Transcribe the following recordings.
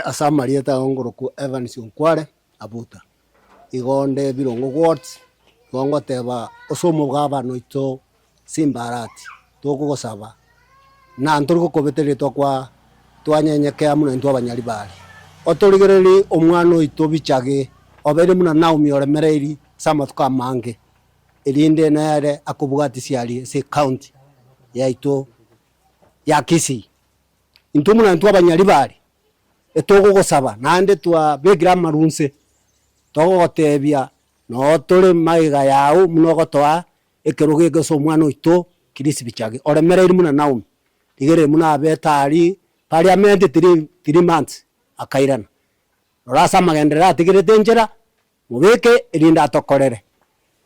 Ase amarieta ao ngorokwa Evans Onkware Abuta, igo onde Birongo Wards, igo ngoteba ase omogabana oito Simba Arati, tokogosaba na ntori gokobetereria twakwa twanyenyekea buna intwe abanyaribari. Otorigererie omwana oito Bichage obeire buna Naomi oremereiri ase amatuko amange, erinde nere akobwatisia aria ase ecounty yaito ya Kisii. Intwe buna intwe abanyaribari, etogogosaba naende twabekire amarunse, togogotebia noo tore magega yao buna ogotoa ekerogo eke ase omwana oito Chris Bichage, oremereiri buna Naomi, rigereria buna abete aria, parliament three three months akairana. Rora ase amagenderero atigerete enchera, mobeke erinde atokorere.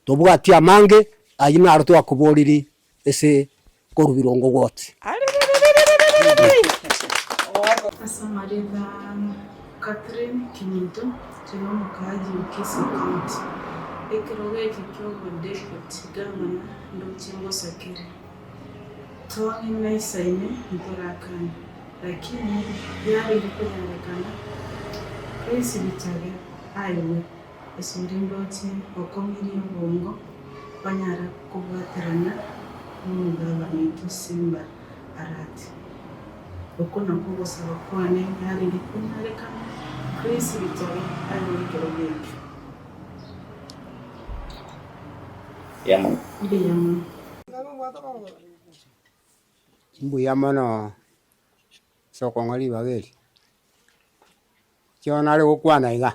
Tobwati amange, ayio naro twakoboriri ase korwa birongo gwonsi. Ase amarieta Catherine Kiminto, inche nomokaaji o Kisii County. Ekerogo eke kia obodeputy gavana ndoche ngosakere. Tong'e naisaine ntorakane, lakini yarenge konyarekana Chris Bichage aigwe esuri ndoche okong'irie obongo banyare kobwaterana nomogabana oito Simba Arati. Oko nakwo ogosaba kwane yarenge konyarekana Chris Bichage aigwe ekerogo ekio. Mbuya mono. Mbuya mono ase okong'a ribaga eri, ekio nare gokwana iga,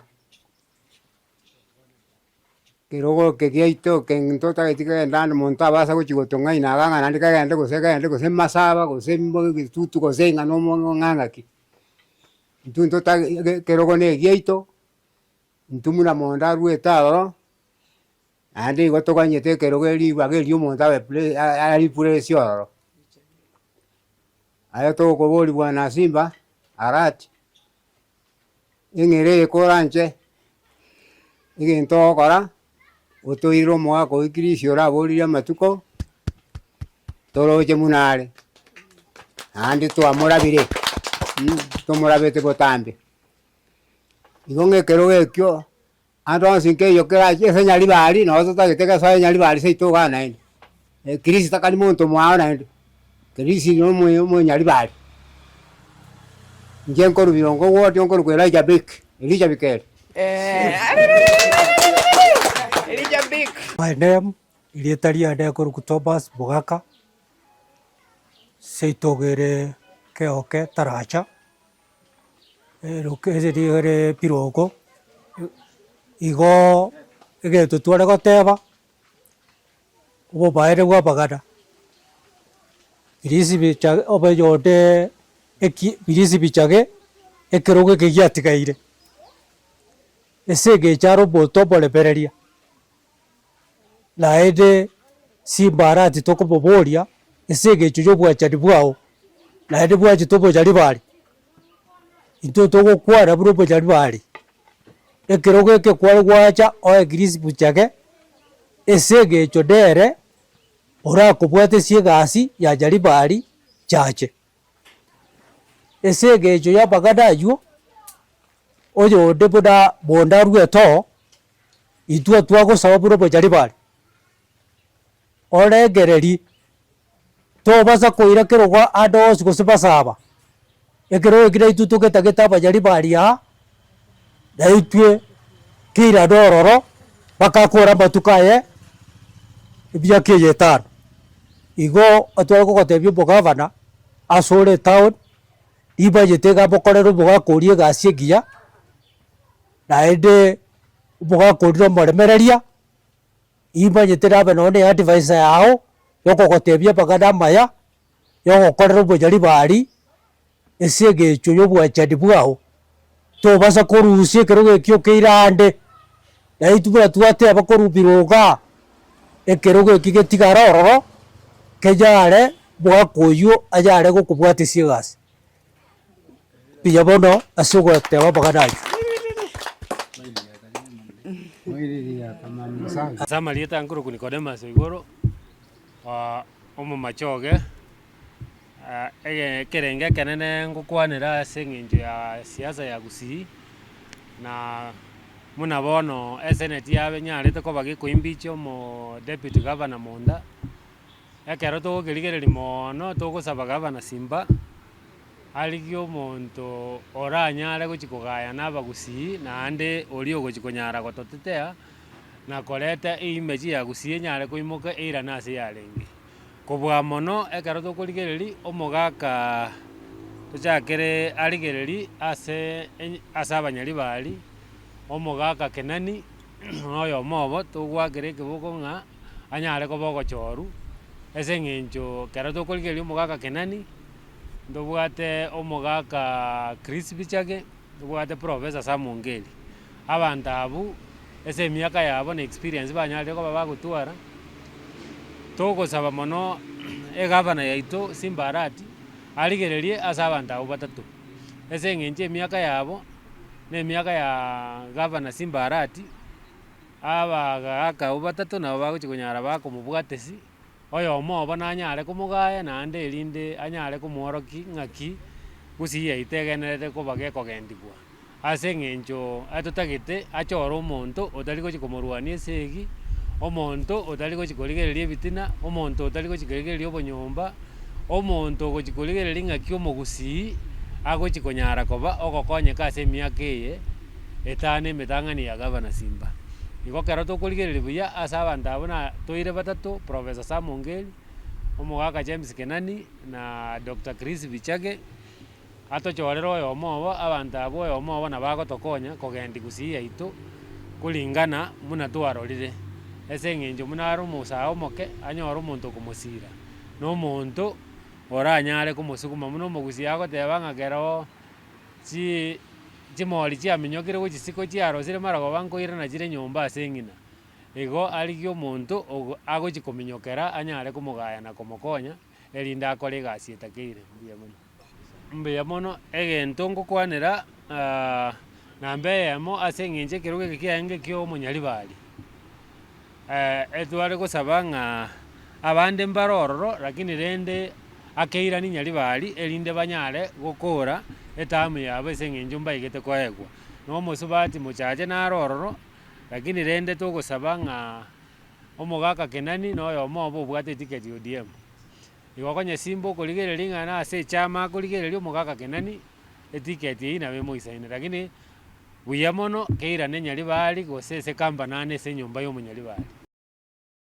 kerogo eke giaito eke ntotageti kegende ande monto abasa gochia gotong'aina iga ng'a naende kegende gose kegende gose masaba gose egetutu gose ng'a na omo ng'a ng'aki. Intwe ntotagete ekerogo na egiaito, intwe buna monto arwete aroro. Naende igo toganyete ekerogo ribaga erio omonto abe pre aripresi ororo. Aye tokoboria bwana Simba, Arati, eng'era eye koranche, egento ogokora, otoirere omogaka oyio Kirisia oraboririe amatuko, toroche buna are, naende twamorabire, tomorabete botambe. Igo ng'a ekerogo ekio. Ande onsi nkeiyo kerache ase Nyaribari, nabo totagete gesoe Nyaribari seito igaa naende. Kirisi takari monto mwao naende, Kirisi na omo omonyaribari. Inche nkorwa Birongo ward nkorokwa Elijah Bik, Elijah Bikeri. My name, erieta riane nkorokwa Thomas Mogaka, seito iga ere Keoke Taracha. Ere pirogo, igoo egento tware goteba, obobaere bwa abagana, birisibicha obe yonde eki birisibichage ekerogo eke giatigaire, ase engencho are omonto omoremereria. Naende chimbarati tokomoboria ase engencho y'obwanchani bwao, naende bwanchete obonyaribari, intwe togokwana buna obonyaribari, ekerogo eke kware gwacha oe Chris Muchage, ase engencho nere orakobwatesie egasi ya nyaribari chache. Ase engencho y'amang'ana aywo, oyonde buna monda aruete oo. Intwe twagosaba buna omonyaribari, orengererie, tobasa koira kerogo ande onsi gose basaba, ekerogo ekio naintwe togetagete abanyaribari aa, naintwe keirane ororo mpaka akore amatuko aye emiaka eye etano. Igo etware kogotebia omogavana, ase ore etown, rimanyete iga mokorere omogaka oria egasi engiya. Naende omogakorire omoremereria, imanyete nabe nonye na eadvisor yao, yokogotebia amang'ana amaya, yogokorera omonyaribari, ase eng'encho ya obwanchani bwao, tobasa korusia ekerogo ekio okeire ande, na intwe buna twateba korwa birongo aa, ekerogo eki getigare ororo, kenyare omogaka oywo anyare gokobwatesia egasi. Mbuya mono ase ogoteba amang'ana ayio. Ase amarieta nkorokwa Nicodemus Oigoro, omomachoge. Ekerengo ekenene ngokwanera ase eng'encho ya siasa ya Gusii, na buna bono eseneti yabo enyarete koba gekoimbicha omo deputy governor monda, ekero togokerigereria moono togosaba gavana Simba, arigie omonto oranyare gochia kogaya na abagusii naende oria ogochia konyara gototetea, na koreta eimage ya Gusii enyare koimoka eirane ase yarenge. Kobua mono ekero tokorigereria omogaka tochakere arigererie ase ase abanyaribari, omogaka Kenani na oyomo obo togoakera ekeboko ng'a anyare koba ogochorwa, ase eng'encho ekero tokorigereria omogaka Kenani, ntobwate omogaka Chris Bichage, ntobwate Professor Sam Ongeri, abanto abwo. Ase emiaka yabo na experience banyarire koba bagotwara, togosaba mono egavana yaito Simba Arati, arigererie ase abanto abwo batato, ase eng'encho emiaka yabo, na emiaka ya gavana Simba Arati, abagaka abwo batato nabo bagochi konyara bakomobwatesi, oyomo obo nanyare komogaya naende erinde anyare komworokia ng'aki gusii yaito egendererete koba gekogendigwa. Ase eng'encho atotagete achore omonto otari gochia komorwania esegi, omonto otari gochia korigereria ebitina, omonto otari gochia korigereria obonyomba, omonto ogochia korigereria ng'aki omogusii agochia konyara koba ogokonyeka ase emiaka eye etano emetang'ani ya gavana Simba. Igo ekero tokorigereria buya ase abanto abwo na toire batato, Professor Sam Ongeri, omogaka James Kenani, na Doctor Chris Bichage. Atochorere oyomo obo, abanto abwo oyomo obo nabo agotokonya kogendia gusii yaito kulingana buna twarorire. Ase eng'encho buna are omosae omoke, anyore omonto okomosira, na omonto oranyare komosuguma buna omogusii agoteba ng'a keroo chi chimori chiaminyokire gochia isiko chiarosire marogoba nkoirana chire nyomba ase eng'ina. Igo arigie omonto ogo agochia kominyokera anyare komogaya na komokonya, erinde akore egasi etakeire. Mbuya mono. Mbuya mono, egento ngokwanera namba eyemo ase eng'encho ekerogo eke kiaye kia omonyaribari, etware gosaba ng'a abande mbare ororo lakini rende akeirani nyaribari erinde banyare gokora etamu yabo ase eng'encho mbaigete koegwa. Na omosubati mochache naro ororo, lakini rende togosaba ng'a omogaka Kenani na oyomo obo obwate etiketi ya ODM. Igo konya simba okorigereria ng'a nase echama akorigereria omogaka Kenani, etiketi eyio nabo emoisaine lakini buya mono keirane nyaribari gose ase company ase enyomba ya omonyaribari.